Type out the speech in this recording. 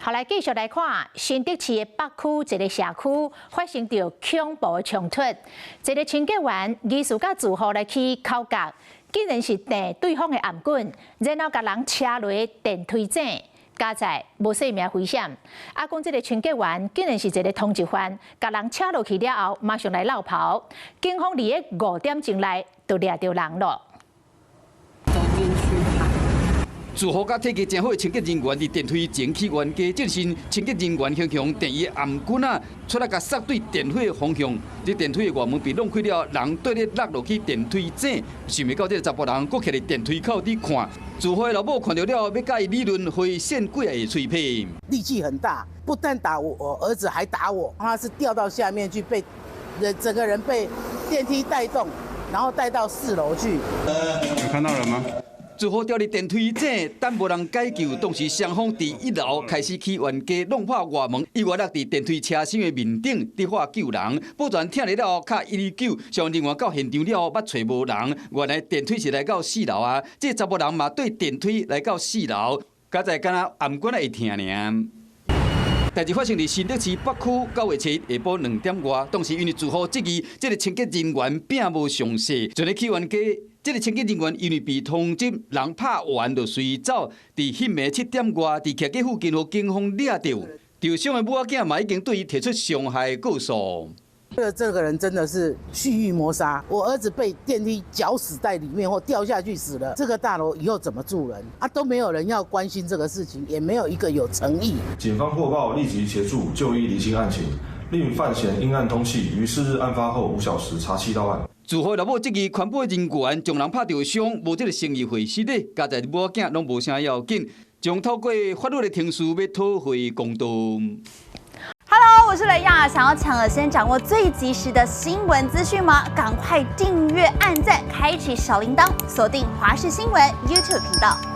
後來繼續來看新竹市的北區一个社區發生著恐怖的衝突，一个清潔員疑似佮住戶來起口角，竟然是擲對方的頷頸，然後共人車落電梯井，佳哉無性命危險。啊，講這个清潔員竟然是一个通緝犯，共人車落去了後，馬上來落跑。警方佇咧5點鐘內就掠著人囉。走進去喊。住戶佮體格誠好的清潔人員佇電梯前起冤家，這時清潔人員雄雄擲伊頷頸仔，出來共捒對電梯的方向。這電梯的外門被弄開了，人綴咧落落去電梯井，想袂到這个查埔人閣徛佇電梯口佇看。住戶的老母看著了後，欲佮伊理論，予伊扇幾个喙皮。力氣很大，不但打我，我兒子還打我，他是掉到下面去，被人整個人被電梯帶動，然後帶到4樓去。有看到人嗎？住戶掉佇電梯井，等無人解救，當時雙方佇1樓開始起冤家，弄破外門，意外落佇電梯車廂的面頂，佇喊救人。保全聽著了後，敲119，消防人員到現場了後，捌揣無人。原來電梯是來到四樓啊，這查埔人嘛對電梯來到四樓，佳哉敢若頷頸仔會疼爾。代誌發生佇新竹市北區9月7日下晡2點外，當時因為住戶質疑這个清潔人員並無上線，就咧起冤家。這个清潔人員因為被通緝，人拍完就隨走。佇彼暝7點外，佇徛家附近予警方掠著，受傷的母仔囝嘛已經對伊提出傷害告訴。這個人真的是蓄意謀殺，我兒子被電梯絞死在裡面或掉下去死了。這個大樓以後怎麼住人啊？都沒有人要關心這個事情，也沒有一個有誠意。警方獲報立即協助就醫釐清案情，令范閒因案通緝，於是日案發後5小時查緝到案。住戶老母質疑環保人員將人拍著傷，無這个誠意回實咧，佳哉母仔囝攏無啥要緊，將透過法律的程序欲討回公道。 Hello，我是雷亞，想要搶先掌握最及時的新聞資訊嗎？趕快訂閱、按讚、開啟小鈴鐺，鎖定華視新聞 YouTube 頻道。